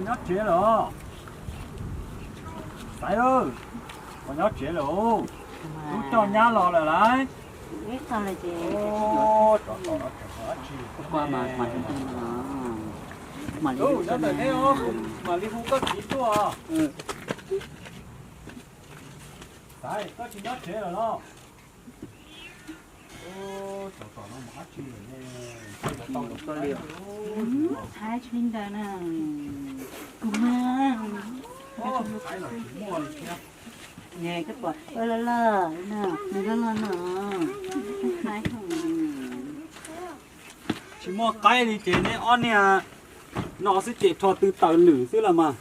Nyob tsev lawm. Xaiv, puas nyob tsev lawm? Wb coj nyab los lawm lauj. Nyob ntawm neb, mam li hu koj txiv tuaj. Xaiv, koj tsis nyob tsev lawm los? Tsis li ntawd na, kuv mag. Koj pom loj loj no, nws loj loj no. Tsis muaj qaib li ces neb ob niag no xwb ces rho tw tawm lwm xwb los mas.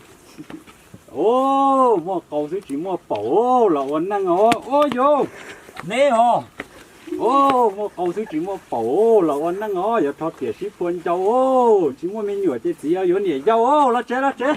Muaj qau xwb tsis muaj paum los ua neej os. Ua yus, neb os. Muaj qau xwb tsis muaj paum los ua neej os, yuav rho tiam sib phua ncau. Tsis muaj me nyuam ces txiv yuav niam yau. Los tsev, los tsev.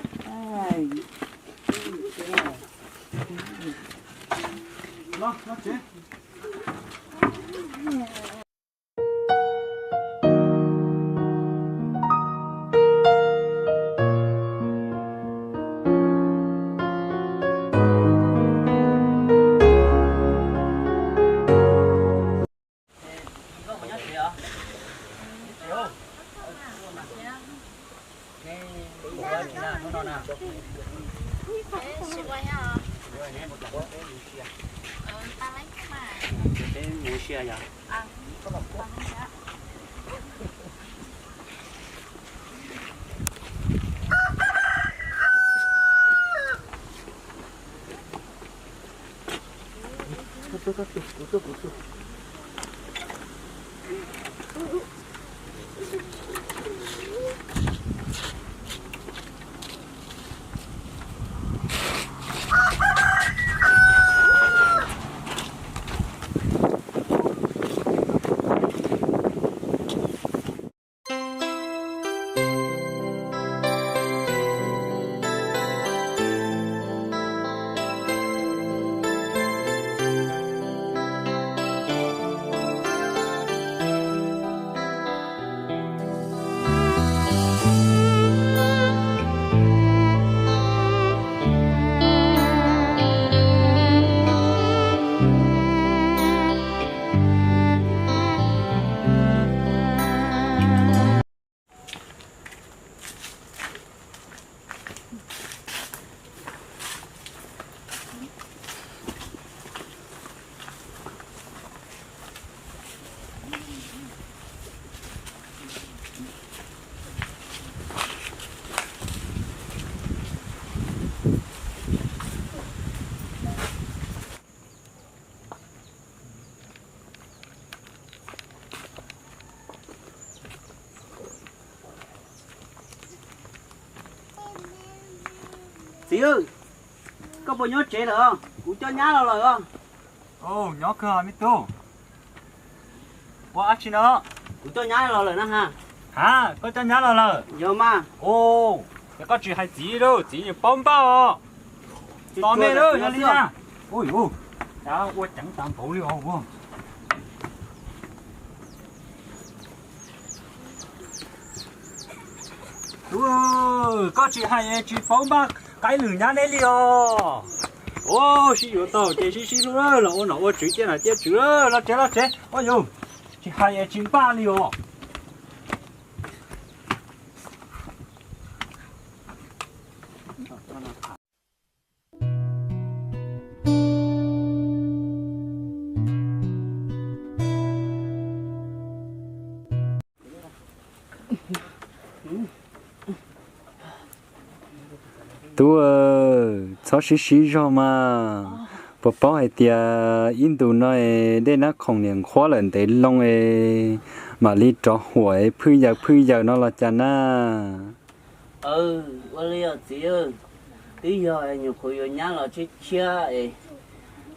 Txiv, koj puas nyob tsev lawm? Kuv coj nyab los lawm os. Nyob kawg me tub. Ua dab tsi no? Kuv coj nyab los lawm na ha. Ha, koj coj nyab los lawm? Yog mas. Ces koj tsis hais txiv lawm, txiv yeej paub npaj os. Tos me lawm yog li na. Ua ceev tas npaum li os. Tub, koj tsis hais es tsis paub npaj qaib lwm nyab neb li os. Sib yuav tau ces sib sib hlub los ua nom ua tswv ciaj nom ciaj tswv. Los tsev los tsev, ua yus tsis hais es tsis npaj li os. Tub, txhob sib sib zog mas. Puas paub hais tias ib ntus no es dej nab khoom niam nqhuab lawm ntev loo es mam li rov huam es phwj yaws phwj yaws no los cas na? Ua li os txiv, twb yog nyuam qhuav yuav nyab los tshiab tshiab es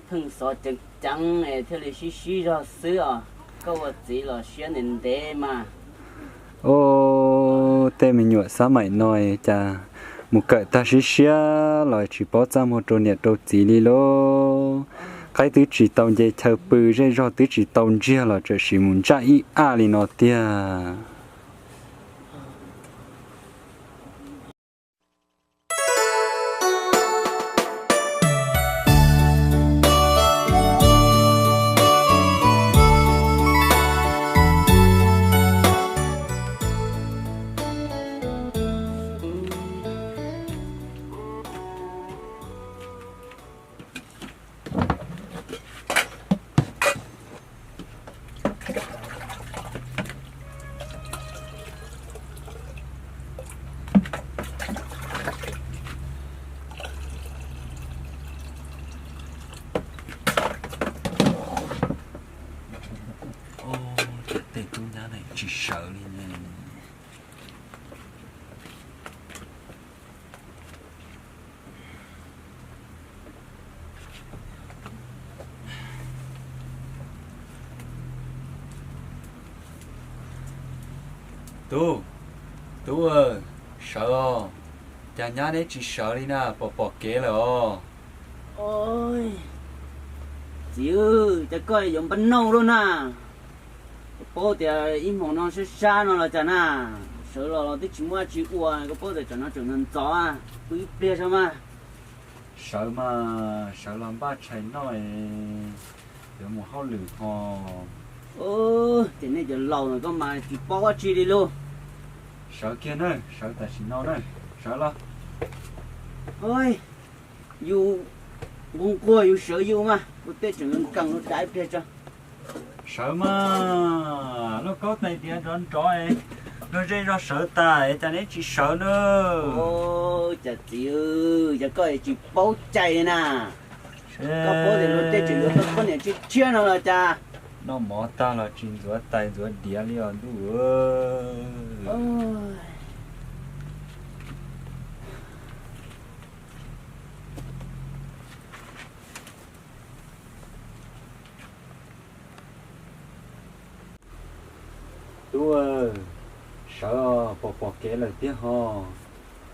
pheej xov ceev ceev es thiaj li sib sib zog xwb os. Koj ua txiv los siab ntev ntev mas. Ub, tej me nyuam xab maim no cas mus kawm tag siab siab los tsis paub txaj muag rau niam rau txiv li lauj. Qaib twb tsis tau nce chaw pw, zej zog twb tsis tau ntsiag los tseem sim mus ntsaj ib aj li no tiag. Tub, tub, sawv os, cas nyab neb tsis sawv li na, pom pom kev lawm os. Txiv, cas koj yuav npaj nauj luaj na? Koj paub tias ib hmos no sab sab no los cas na, sawv los los twb tsis muaj dab tsi ua, koj paub tias tsam no tseem ntxov ntxov, pw ib pliag tso mas. Sawv mas sawv los npaj tshais noj es yuav mus hauj lwm hos. Ces nej cov laus no koj mas tsis paub dab tsi li lauj. Sawv kiag na, sawv tam sim no na, sawv los. Yus nquag nquag yus sawv yus mas, ua tej tseem nkees lub dav ib pliag tso. Sawv mas, lauj kaub tais tias nrov nrov, luag zej zog sawv tas es cas neb tsis sawv na? Cas txiv, cas koj tsis paub cai li na? Koj paub tias luag tej tseem yuav tau poj niam tshiab tshiab no los cas? Noj mov tag los tsis ntxuav tais ntxuav diav li os ntuj. Tub, sawv os, pom pom kev lawm thiab hos.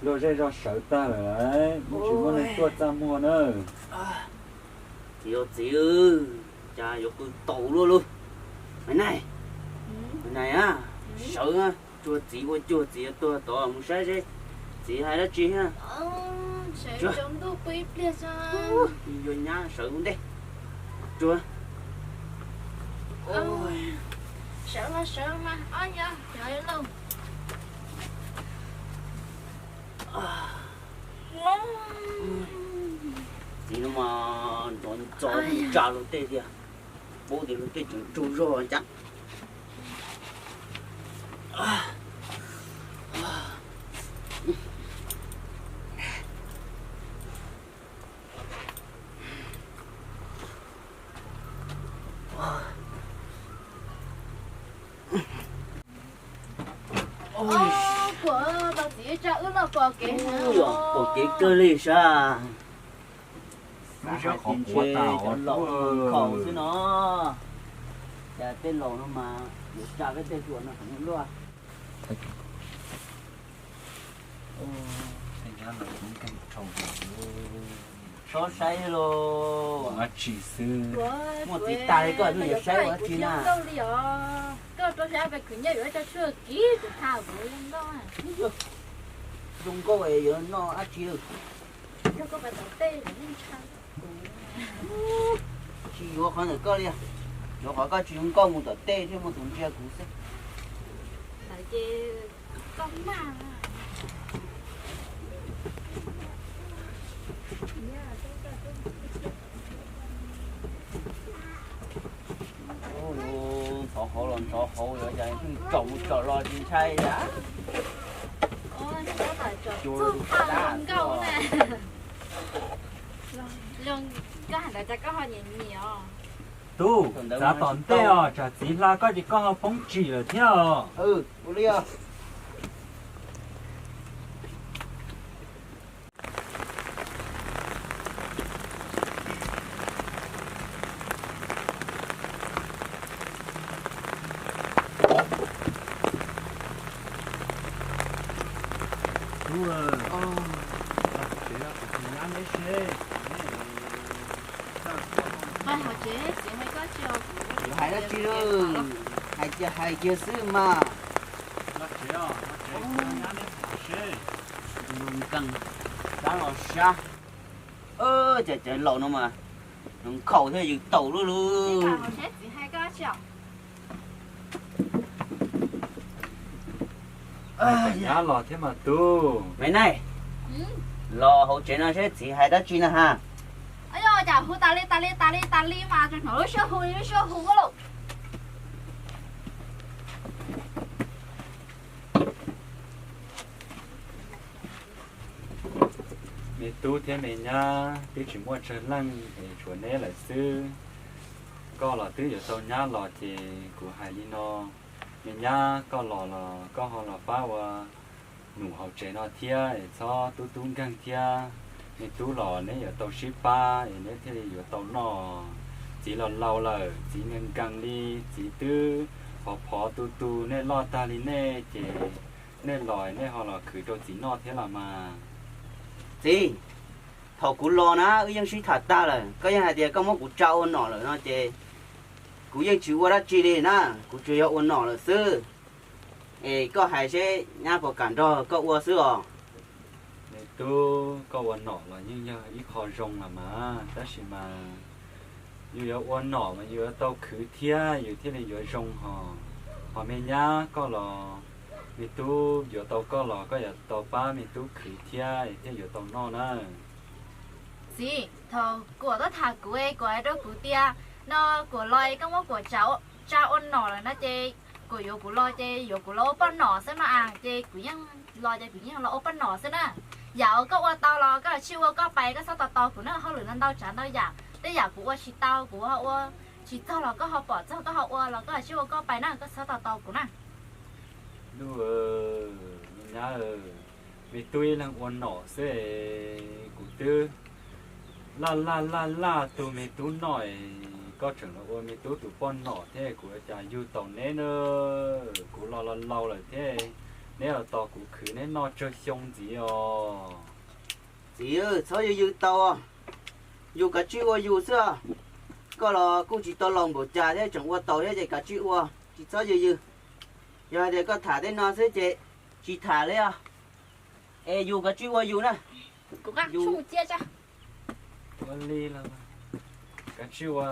Luag zej zog sawv tag lawm lauj, tsis muaj neeg tuaj txaj muag na. Txiv, txiv, cas yuav qw taus luaj lauj. Maiv Naij, Maiv Naij a, sawv, tsuag txiv ua cuag txiv yuav tuag tod mus saib seb txiv hais dab tsi thiab. Yuav nyab sawv ua ntej. Tsuag. Sawv los sawv mas, ob yog cov lauj. Txiv no mas nrov ntxov tsa luag tej tiag, paub tias luag tej tseem tsaug zog cas. Kuv tau txiv tsa wb los pom kev, pom kev kawg li sas. Lub siab qhov quav tas cov laus khaum xwb no. Cas tej laus no mas yuav tsa peb tej hluas no heev luaj. Tsob saib los, dab tsi xwb. Muaj txiv tas li koj yuav saib ua dab tsi na? Koj rau xyab pes khwv nyiaj yuav coj tshuaj kiv tus tha kuv zoo nkauj. Zoo nkauj es yuav noj dab tsi? Tsis yuav qhov ntawm koj li, yuav qhov koj tsis zoo nkauj mus tom tej thiaj muaj tus ntsia kuv xwb. Ntxhov hauv los ntxhov hauv, yuav cas tsaus mus tsaus los tsis ntshai li. Tub, txav tom ntej os, tsam txiv hla koj ces koj ho poob tsim lawm thiab os. Hais dab tsi, hais kiag hais kiag xwb mas. Sab los sab. Cas cov laus no mas nws nkhaus thiab yws taus lub lub. Nyab los thiab mas tub. Maiv Naij, los hauv tsev no seb txiv hais dab tsi na ha. Cas hu tas li tas li tas li tas li mas tseem hnov lub suab hu li lub suab hu lauj. Me tub thiab me nyab twb tsis muaj tsawg leej es tshuav neb lawm xwb. Koj los twb yuav tau nyab los ces kuv hais li no, me nyab koj los los koj ho los pab ua num hauv tsev no thiab es txhob tub tub nkeeg thiab. Me tub los neb yuav tau sib pab es neb thiaj li yuav tau noj. Txiv los laus lawm, txiv nkees nkees li, txiv twb Phov phov tu tu nej loj tag li nej ces nej los nej ho los khwv rau txiv noj thiab los mas. Txiv, thaum kuv los na wb yeej sib tham tag lawm, koj yeej hais tias koj muab kuv tsa ua nom lawm no ces kuv yeej tsis ua dab tsi li na, kuv tsuas yog ua nom lawm xwb. Es koj hais seb nyab puas kam nrog koj ua xwb os. Me tub, koj ua nom los yeej yog ib qho zoo los mas, tab sis mas yus yuav ua nom mas yus yuav tau khwv thiab yus thiaj li yuav zoo hos. Hos me nyab koj los, me tub yuav tau koj los koj yuav tau pab me tub khwv thiab thiaj yuav tau noj na. Txiv, thaum Kuam tuaj tham kuv es Kuam hais rau kuv tias no Kuam los es koj muab Kuam tsa ua nom lawm no ces Kuam yuav kuv los ces yuav kuv los ua poj nom xwb no as, ces kuv yeej los ces kuv yeej los ua poj nom xwb na. Yam uas koj ua tau los koj tsij ua koj pais, koj txhob tos tos kuv na, hauj lwm ntau ntau tsav ntau yam, tej yam kuv ua tsis tau kuv ho ua tsis txog los koj ho pom txog koj ho ua los koj tsij ua koj pais na, koj txhob tos tos kuv na. Nyab, me tub ib leeg ua nom xwb, kuv twb laj laj laj laj tu me tub noj, koj tseem los ua me tub tus poj nom thiab, kuv ua cas yug tau neb na? Kuv los los laus lawm thiab, neb los tos kuv khwv neb noj tsawg xyoo ntxiv os. Txiv, txhob yws yws tau, yus kav tsij ua yus xwb. Koj los kuj tsis tau laus npaum cas thiab, tseem ua tau thiab ces kav tsij ua, tsis txhob yws yws. Yog hais tias koj tham tej no xwb ces tsis tham li os. Es yus kav tsij ua yus na. Ua li los, kav tsij ua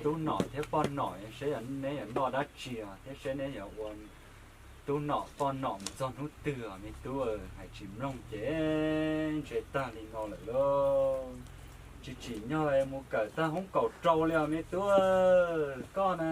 tub nom thiab poj nom seb neb yuav noj dab tsi os, thiab seb neb yuav ua tub nom poj nom mus txog hnub twg os me tub, hais tsis mloog ces ntshe tag li no lawm lauj. Tsis tsim nyog mus kawm tag hoob kaum rau li os me tub, koj na.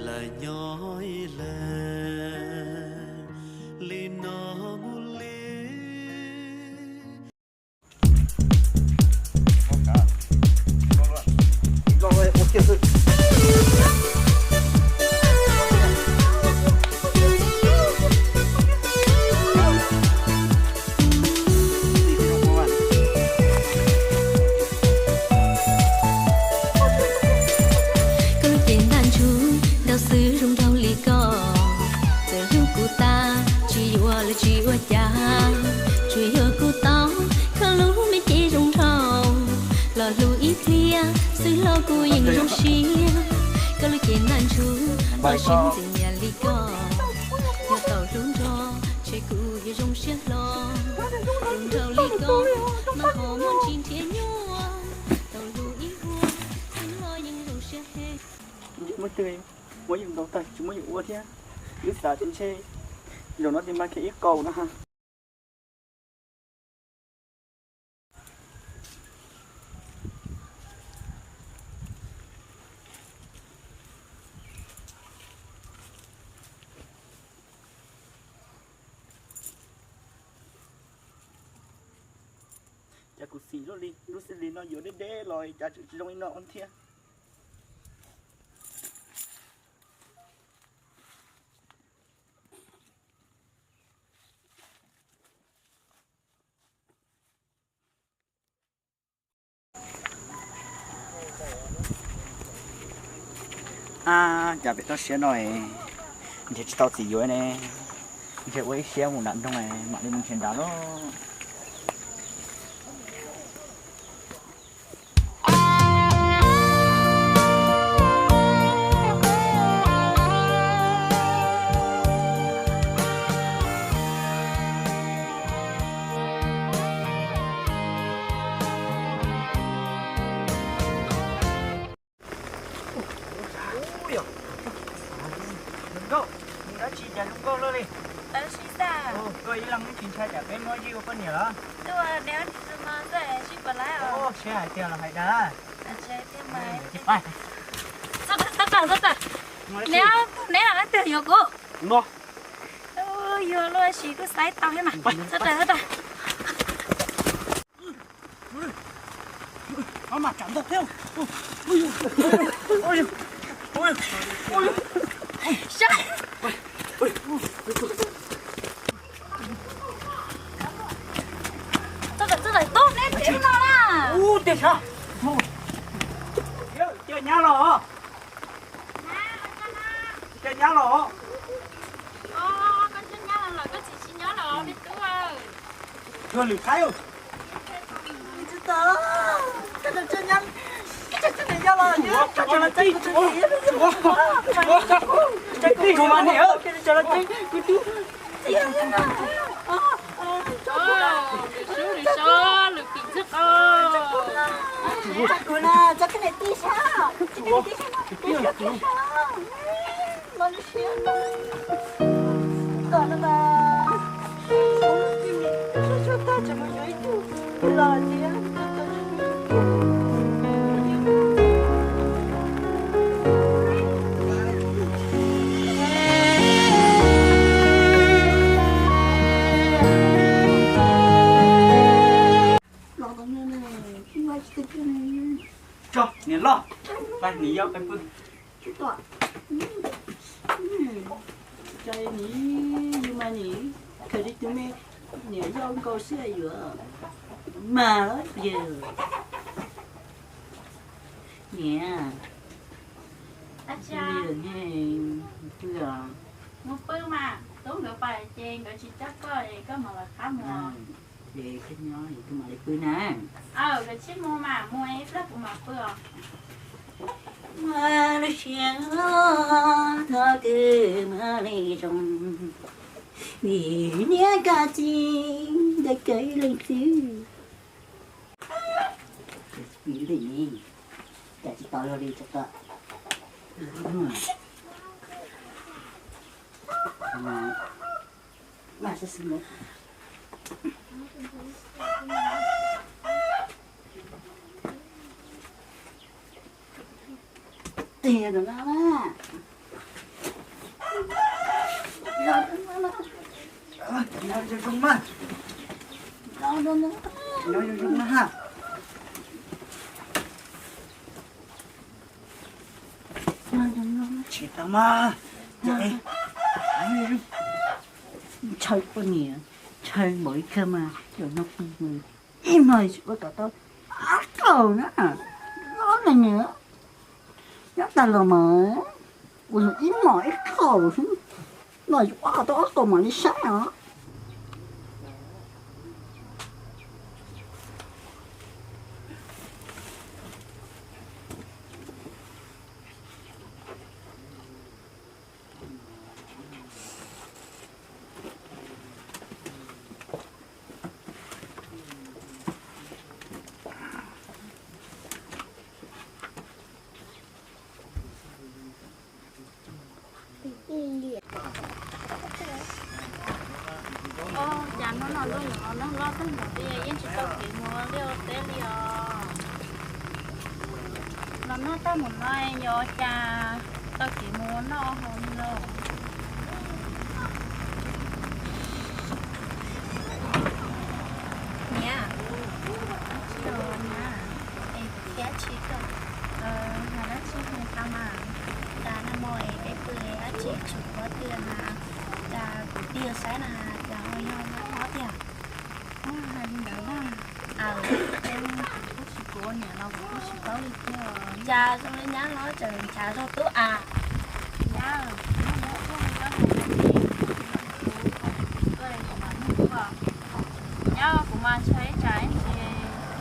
Lawv nyob ib leeg li no mus li. Koj lub cev ntaj ntsug ntau xwb zoo nraug li koj, txawm hlub kuv tas tsis yuav los tsis ua cas, tsuas yog kuv tau koj lub me cev zoo nraug los hlub ib pliag, xwb hlo kuv yeej zoo siab. Koj lub cev ntaj ntsug ntau xwb ntxim nyiam li koj, yog tau hlub nrog ntshe kuv yuav zoo siab hlo. Zoo nraug li koj mas ho muaj ntsis nrhiav nyuaj, tau hlub ib vuag xwb hlo yeej zoo siab heev. Muaj twg muab yus ntaus tag tsis muab yus ua thiab, wb xav tias ntshe zaum no tis mas khiav ib kaus no ha. Cas kuv xim lub xib li no yuav deb deb los cas tseem tsis zoo li no thiab. Ab, cas pem toj siab no nrhiav tsis tau txiv yuav ne, ntshe ua ib siab mus nram nroog mam li mus nrhiav nrad lauj. Zoo nkauj, mus dab tsi cas zoo nkauj luaj li? Koj ib leeg tsis ntshai tsam peb muab zij ua poj niam los? Seb hais tias los hais dag. Neb, neb leej twg yuav kuv? Yuav luag sis kuj xaiv tau thiab mas. Txhob rawm, txhob rawm. Txhob rawm, txhob rawm, tub neb pem no na. Ub, tiag sav. Coj nyab los. Coj nyab los. Koj coj nyab los los koj tsis tsis nyob los me tub. Cuag lwm qaib. Tsis tau, koj coj nyab, koj coj niam yau los, koj coj los tseeb kuv tus txiv. Tseeb kuv tus txiv, koj coj los tseeb kuv tus txiv. Lwm sub lwm so lwm tim txwj qos. Tseeb kuv na, tso koj niam tij sab, tso koj niam tij sab, tso koj niam tij sab. Los lub siab no, kom no mas, ub, tshuaj tshuaj tag tseem mus yuav ib tug los tiag. Tso niam loj, pab niam yau peb pw. Tsis tau. Cas nim yus mas nim khaws li tus me niam yau nkaus xwb yuav mas los yawg. Niam, mus pw mas tub nkawd pais ces nkawd tsis coj koj es koj mam lawv qab mus. Ces koj nyob es kuv mam li pw na. Aw, nkawd tsis mus mas mus ib pliag kuv mam pw os. Mas lub siab no twb mam li zoo, vim niam koj txiv nkawd kawg ib leeg xwb. Cas tsis tau luag li, tsis tau. Tiag no na. Nyob zoo zoo mas. Nyob zoo zoo mas ha. Tsis tau mas. Ntshaw poj niam, ntshaw npaum li kawg mas, ib hmo tsis ua kom tau ob kaum na. Ob leeg nyob tag los mas ua ib hmos ib kaum xwb, no ua kom tau ob kaum mam li saib os. Ua cas hnub no lub nyuam no loj tag npaum li, yeej tsis tau kev mus ua liaj ua teb li os. Los noj tag mus no yog cas tau kev mus ua noj ua haus li lauj. Niam, tsis los niam, es kuv thiab tsis tau, hais dab tsi hais tau mas, cas nag hmo es peb pw dab tsi tsis pom twg na, cas kuv tig saib na cas ho yog nyob hlob tiag. Hais li ntawd na, kuv kuj tsis, kuv niam los kuv kuj tsis paub li thiab. Cas zoo li nyab hlob tseem nchav zog tub a. Nyab, nyab, kuv mas ntshai ib tsam ib ntsis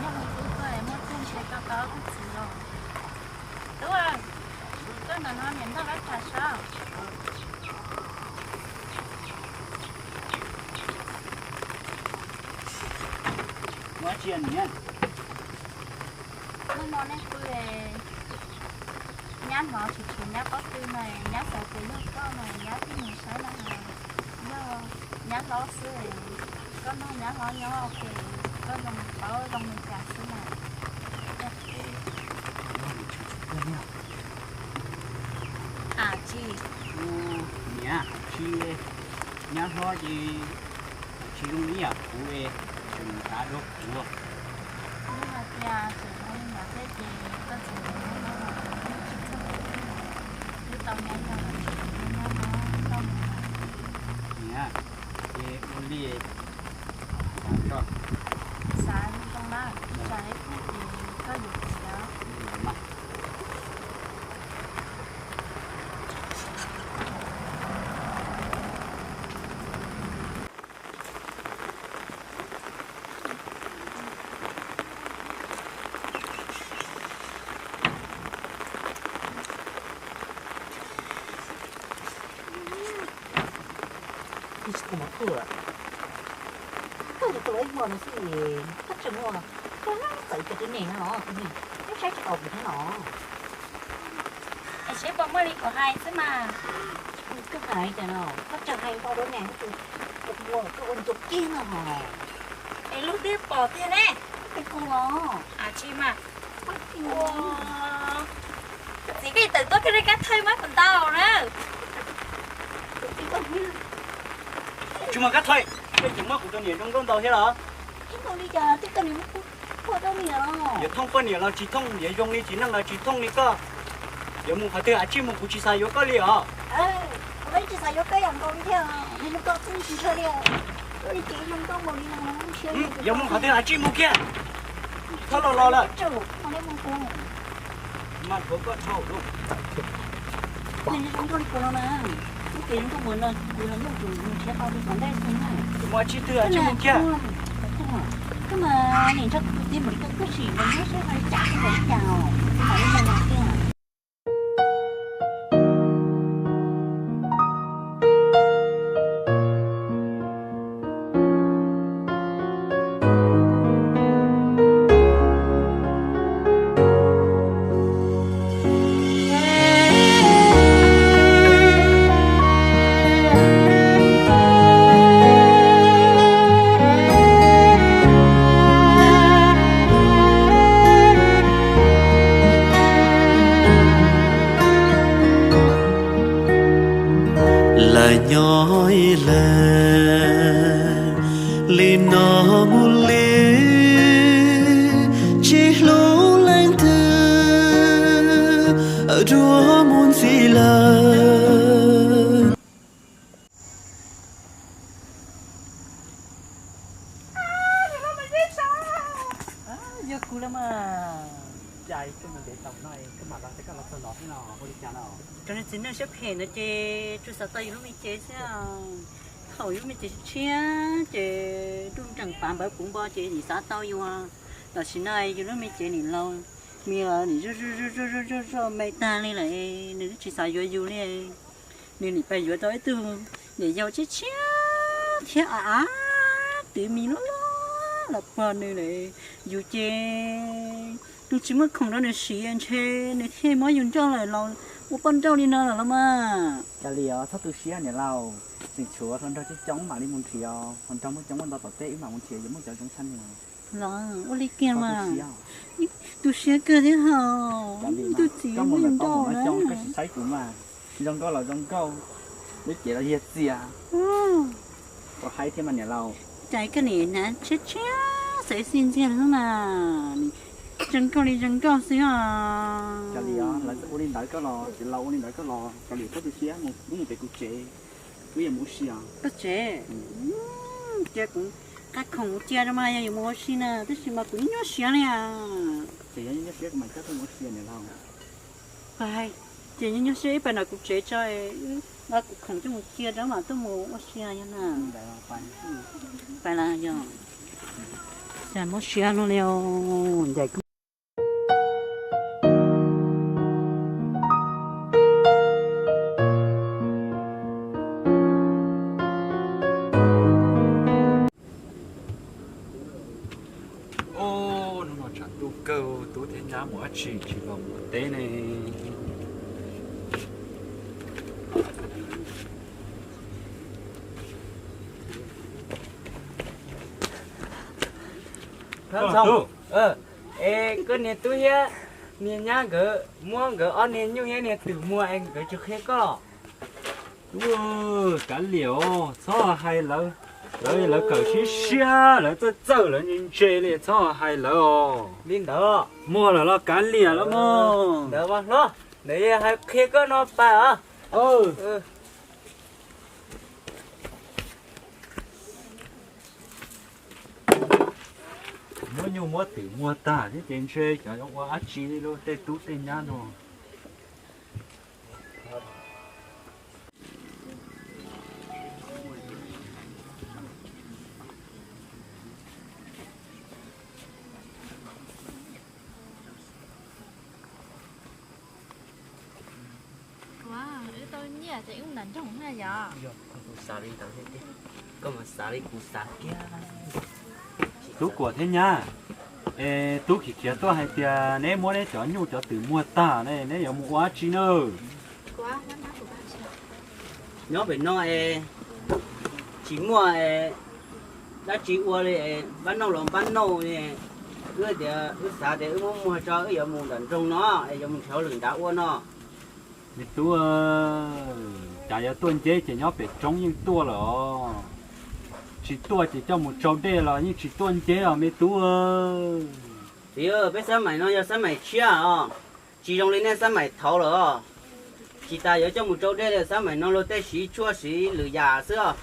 nyob hauv tub tuaj muaj tug ntshai koj tau koj txiv los. Tub, koj ntawm no niam nrog koj tham saib. Hnub no nej pw, nyab hnov tsis tshua nyab paub twg na, nyab xav tias yog koj na, nyab twb mus saib na, yog nyab hlob xwb, koj nrog nyab hlob nyob ces koj zoo paub zoo li cas xwb na. Tsis, niam, tsis, nyab hlob ces tsis zoo ib yam kuv, tseem kav dua kuv. Yog hais tias tseem ua li ntawd thiab ces koj txiv, niam, ces ua li, xav zoo zoo na, ib tsam ib pliag ces koj yuav txiv. Koj tsis tau mus tuaj, koj yuav tau ib vuag no xwb, koj tseem muaj koj txawm cov tib neeg no los, neb saib tsis taus kuv thiab no. Es seb puas muaj li kuv hais xwb mas. Koj hais cas no, koj tseem hais ntau dua niam, koj ua ncuav kiag no hos. Es lub twb pom tiag ne. Es kuv los, tsis mas. Txiv, koj tawm tuaj koj li kab thawj muab kuv ntaus na. Tsis muaj kab thawj, koj tseem muab kuv tus niam zoo nkauj ntaus thiab los? Yuav thooj poj niam los tsis thooj, yuav zoo li txiv neej los tsis thooj li koj. Yuav mus qhov twg, a, tsis mus, kuv tsis xav yuav koj li os. Yuav mus qhov twg, a, tsis mus kiag. Txhob los los lawm. Mas thuav koj dhau lawm. Mus tsis twg, a, tsis mus kiag. Lawm nyob lawm li no mus li, tsis hlub leej twg dua mus ntxiv lawm. Yog kuv lawm mas. Cas koj mus ntev tau no koj mam los, koj los txog no thiab no, ua li cas no? Cov niag txiv neej siab phem no ces tsuas xav tau yus lub me cev xwb. Thaum yus lub me cev tshiab ces nruj nreem pav npawv puv npo ces nim xav tau yus. Tam sim no yus lub me cev nim laus, me nim zoj zoj zoj zoj me tag li lawm, nws twb tsis xav yuav yus li. Nws nim pais yuav tau ib tug niam yau tshiab tshiab thiab av av, tiv me loj loj los pog nws lawm. Yus ces yus tsis muaj khoom rau nws siv, ntshe nws thiaj muab yus nrauj lawm los ua poj nrauj li no lawm los mas. Cas li os, txhob tu siab niam laus, tseem tshuav hluas nraug coob coob mam li mus nrhiav os, hluas nraug muaj coob muaj ntau tom teb, wb mam mus nrhiav yuav muaj cov zoo tshaj nws. Los ua li kiag mas, tu siab kawg thiab hos. Tus txiv muab yus nrauj na. Koj tsis saib kuv mas, zoo nkauj los zoo nkauj, lub cev los yog txias. Ua haib thiab mas niam laus. Cas koj nim hnav tshiab tshiab xaiv xij ntxiag xwb mas, zoo nkauj li zoo nkauj xwb os. Cas li os, lawv ua li ntawd koj los, txiv laus ua li ntawd koj los, cas li koj tu siab, wb mus pem kuv tsev, wb yuav mus ua si os. Koj tsev? Cia kuv qab khoom cia rau mas, yog yuav mus ua si na, tab sis mas kuv nyuaj nyuaj siab li. Ces yog nyuaj nyuaj siab kuv mam coj koj mus ua si niam laus. Ces nyuaj nyuaj siab ib pais nram kuv tsev tso, wb qab kuv khoom coj mus cia rau mam tuaj mus ua si yog na. Pais las yog, cas mob siab luaj li os, ncaim koj. Hnub no tshav ntuj kawg, tub thiab nyab mus dab tsi tsis los mus teb ne. Es koj niag tub thiab Niag nyab nkawd muab nkawd ob niag nyuj thiab niag twm muag es nkawd tsis qhia koj los? Kav liam os, txhob hais lawv, lawv, lawv kawm siab siab, lawv txawj txawj, lawv ntse ntse li, txhob hais lawv os. Li ntawd. Muag lawm los kav liam los mog. Ntawd mas hlob, ntawd yog hais qhia koj no pais os. Muab nyuj muab twm muag tag thiab ces ntshe cov ua dab tsi li lub tej tub tej nyab no. Wb tau nyiaj ces wb nram nroog na yom. Koj mas xav li kuv xav kiag. Tub Kuam thiab nyab, es tub khiav khiav tuaj hais tias neb muab neb cov nyuj cov twm muag tag ne, neb yuav mus ua dab tsi na? Nyob pem no es tsis muaj dab tsi ua li, npab nauj los npab nauj, wb tias wb xav tias wb muab muag tso wb yuav mus nram nroog no, es yuav mus nrhiav lwm nrad ua no. Me tub, cas yuav tuaj nceb ces nyob pem roob yeej tuaj lawm os. Tsis tuaj ces coj mus tsau dej los yeej tsis tuaj nceb os me tub. Txiv, peb xab maim no yog xab maim tshiab os, tsis zoo li nej xab maim thaud lawm os. Tsis tas yuav coj mus tsau dej li, xab maim no luag tej siv tshuaj siv lwm yam xwb os.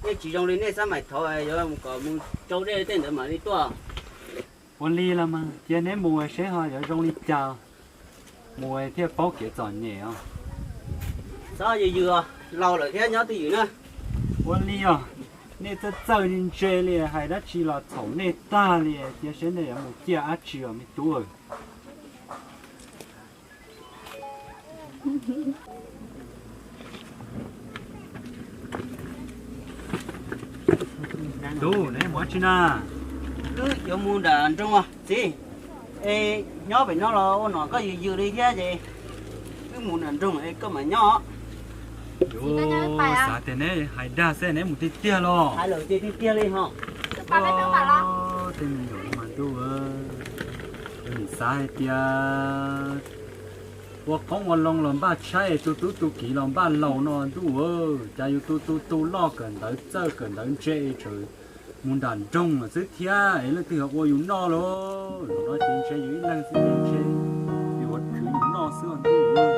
Nej tsis zoo li nej xab maim thaud yuav kom mus tsau dej tej ntawd mam li tuaj. Ua li los mas cia neb mus seb ho yuav zoo li cas, mus thiaj paub kev txom nyem os. Txhob yws yws os, laus lawm thiab nyob twj ywm na. Ua li os, nej txawj txawj ntse li, hais dab tsi los txhaum nej tag li, cia seb nej yuav mus ciaj dab tsi os me tub. Tub, neb mus dab tsi na? Wb yuav mus nram nroog os txiv. Es nyob pem no los ua nom koj yws yws li thiab ces wb mus nram nroog es koj mam nyob. Xav tias neb hais dag xwb, neb mus tiag tiag los? Hais lawm ces tiag tiag li ho. Tej me nyuam mas ntuj, nim xav hais tias ua qoob ua loo los npaj tshaib, tu tub tu kiv los npaj laus no ntuj, cas yus tu tu tu loj kawm ntawv txawj kawm ntawv ntse tseem mus nram nroog lawm xwb thiab, es leej twg ua yus noj lauj? Zaum no ces ntshe yus ib leeg xwb ces ntshe yus ua khwv yus noj xwb ntuj.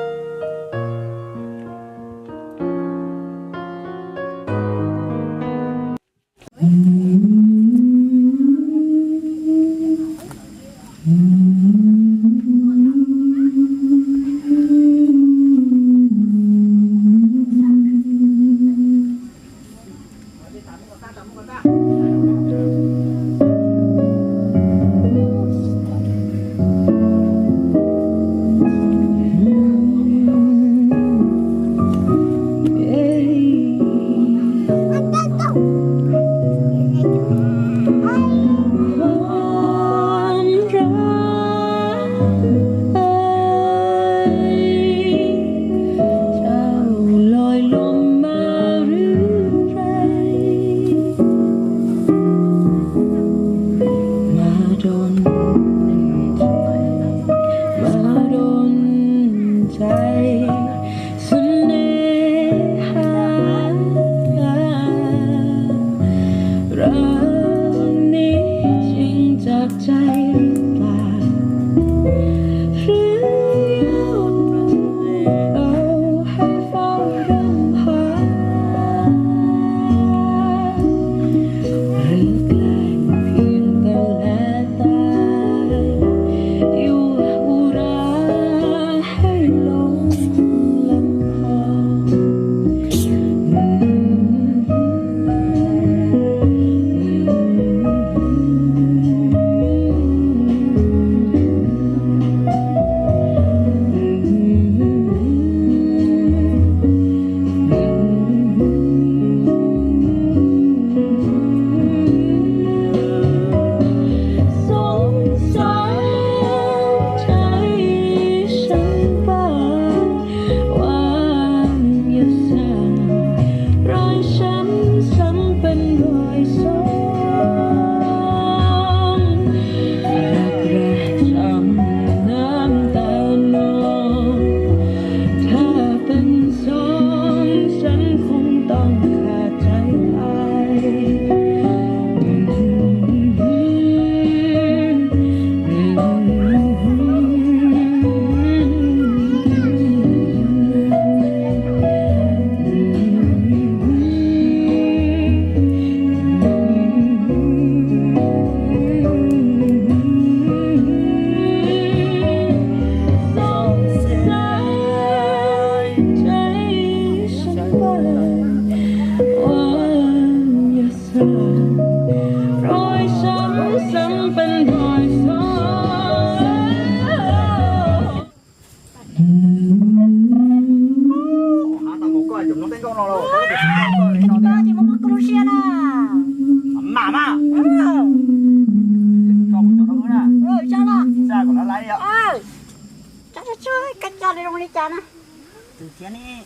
Thiab ne.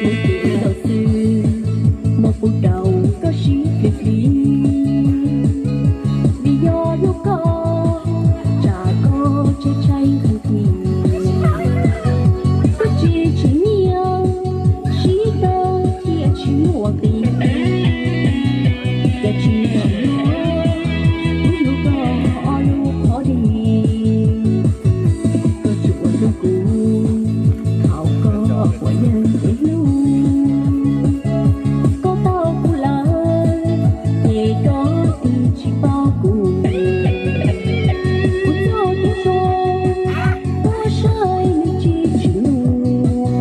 Tus ntawd xwb, muaj qub rau koj sib hlis hlis, vim yog hlub koj, tsam koj tshee tsheej tag kis. Koj tsis tsim nyog sib tawg thiaj tsis muaj qis, koj tsis tsim nyog kuv hlub koj ob lub qhov dig. Koj tsuas hlub kuv thaum koj quav yeeb kev hlub. Koj tau kuv lawm, ces koj twb tsis paub kuv. Kuv txoj kev zoo, koj saib nws tsis tsim nyog,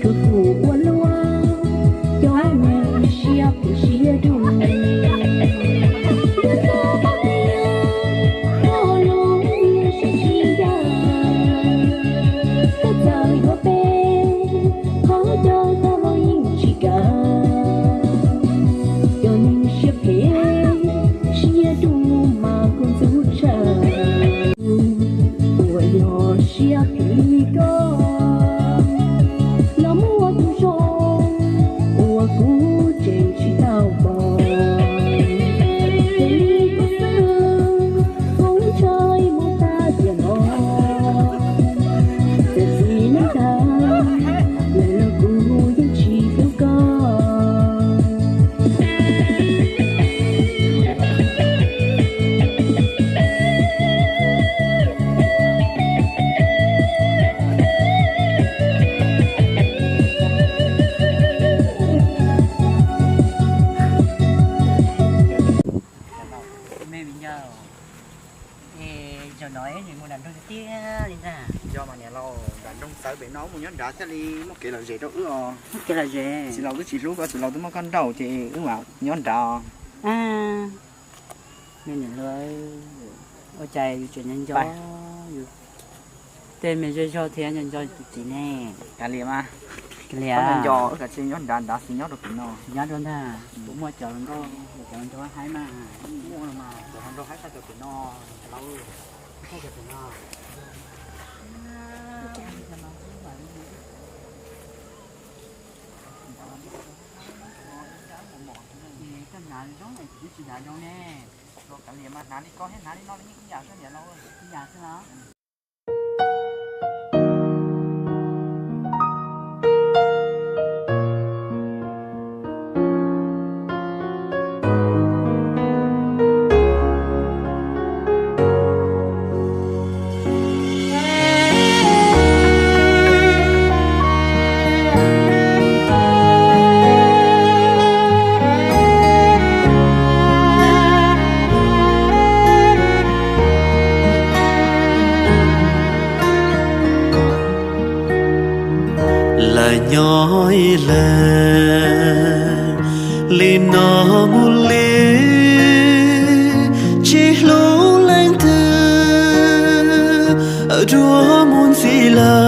koj kuj ua luaj, cov neeg siab phem siab dub. Koj los sib sib ncaj, koj txawm yuav peb, qhov coj koj los yeej tsis kam. Cov neeg siab phem siab dub mas kuj ntxub tshaj, uas yog siab phem li koj los muaj tus zoo uas kuv tseem tsis tau pom. Ces li koj xwb, foom ntshai mus tag tiam no, txawm txiv neej tag lawm los kuv yeej tsis hlub koj. Me viv ncaus, es zaum no es mus nram nroog tiag tiag li ntag. Yog mas niam laus, nram nroog txawv pem no mus nyob nrad thiaj li muaj kev lom zem rau wb os. Muaj kev lom zem. Txiv laus twb tsis hlub koj, txiv laus twb muab koj nrauj ces wb mam nyob nrad. Me niam hluas, ua cas yus tseem nco nco yus tej me zej zog thiab nco nco tus txiv ne. Kav liam mas. Kav liam. Nco wb kav tsij nyob nrad nrad xwb, nyob rau pem no. Nyob rau ntag, kuv muaj cov hluas nkauj, cov hluas nraug haib mas. Muaj mas cov hluas nraug haib txog cov pem no, niam laus, txog cov pem no. Koj hnav zoo, kuv twb tsis hnav zoo ne. Kav liam mas, hnav li koj thiab hnav li no yeej ib yam xwb niam laus, ib yam xwb los. Lawm nyob ib leeg li no mus li, tsis hlub leej twg dua mus ntxiv lawm.